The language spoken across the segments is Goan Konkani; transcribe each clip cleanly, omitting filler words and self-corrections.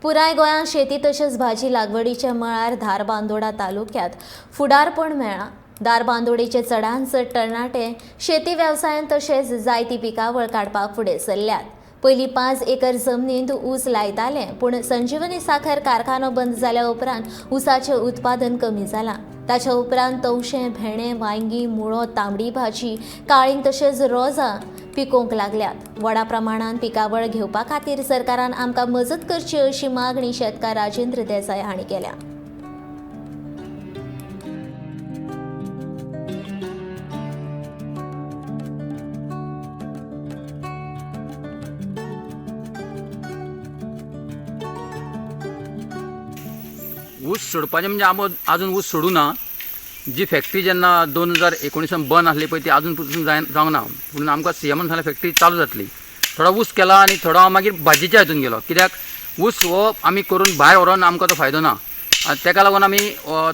पुराय गोंयांत शेती तशेंच भाजी लागवडीच्या मळार धारबांदोडा तालुक्यात फुडारपण मेळ्ळां. धारबांदोडेचे चडांत चड तरणाटे शेती वेवसायांत तशेंच जायती पिकावळ काडपाक फुडें सरल्यात. पयलीं 5 एकर जमनींत ऊस लायताले, पूण संजीवनी साखर कारखानो बंद जाल्या उपरांत ऊसाचें उत्पादन कमी जालां. ताच्या उपरांत तवशें, भेंडे, वांयगीं, मुळो, तांबडी भाजी, काळींग तशेंच रोजां पिकोवंक लागल्यात. व्हडा प्रमाणान पिकावळ घेवपा खातीर सरकारान आमकां मजत करची अशी मागणी शेतकार राजेंद्र देसाय हांणी केल्या. ऊस सोडपाचें म्हणजे आमी आजून ऊस सोडूं ना. जी फॅक्टरी जेन्ना 2019 बंद आसली पळय, ती आजून पसून जावंक ना. पूण आमकां सीएमान सांगलें फॅक्टरी चालू जातली. थोडो ऊस केला आनी थोडो हांव मागीर भाजयेच्या हितून गेलो, कित्याक ऊस हो आमी करून भायर व्हरोन आमकां तो फायदो ना. आनी तेका लागून आमी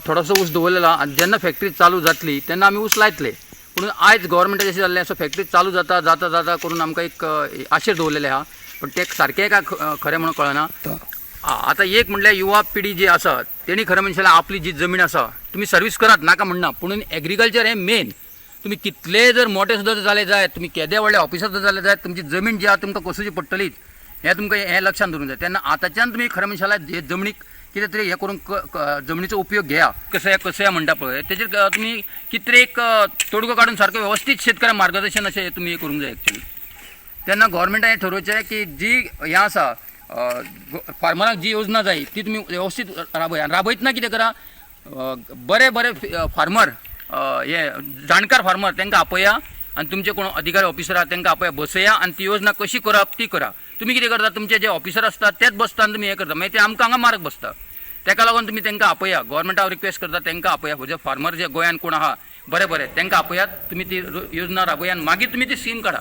थोडोसो ऊस दवरलेलो आनी जेन्ना फॅक्टरी चालू जातली तेन्ना आमी ऊस लायतले. पूण आयज गोवोरमेंटाचें अशें जाल्लें आसा, फॅक्टरी चालू जाता जाता जाता करून आमकां एक आशेर दवरलेलें आहा, पूण तें सारकें काय खरें म्हणून कळना. आतां एक म्हणल्यार युवा पिढी जी आसा तेणी खरें म्हणशात आपली जी जमीन आसा, तुमी सर्वीस करात, नाका म्हणना, पुणून एग्रीकल्चर हें मेन. तुमी कितलेय जर मोठे सुद्दां जाले जायत, तुमी केदे व्हडले ऑफिसर सुद्दां जाले जायत, तुमची जमीन जी आहा तुमकां कसोवची पडटलीच, हें तुमकां हें लक्षांत दवरूंक जाय. तेन्ना आतांच्यान तुमी खरें म्हणशात हे जमनीक कितें तरी हें करूंक जमनीचो उपयोग घेया. कसो कसो म्हणटा पळय, तेजेर तुमी कितें तरी एक तोडगो काडून सारको वेवस्थीत शेतकऱ्यांक मार्गदर्शन अशें तुमी हें करूंक जाय एक्चुली. तेन्ना गोवोरमेंटान हें ठरोवचें की जी हें आसा फार्मरांक जी योजना जाय ती तुमी वेवस्थीत राबय. आनी राबयतना कितें करा, बरे बरे फार्मर, हे जाणकार फार्मर तांकां आपया आनी तुमचे कोण अधिकारी ऑफिसर आहा तांकां आपया, बसया आनी ती योजना कशी करप ती करा. तुमी कितें करता, तुमचे जे ऑफिसर आसता तेच बसता आनी तुमी हें करता, मागीर ते आमकां हांगा मारक बसता. तेका लागून तुमी तांकां आपया, गोवोरमेंटा हांव रिक्वेस्ट करता तांकां आपया. जे फार्मर जे गोंयांत कोण आहा बरे बरे तांकां आपयात, तुमी ती योजना राबया आनी मागीर तुमी ती स्कीम काडा.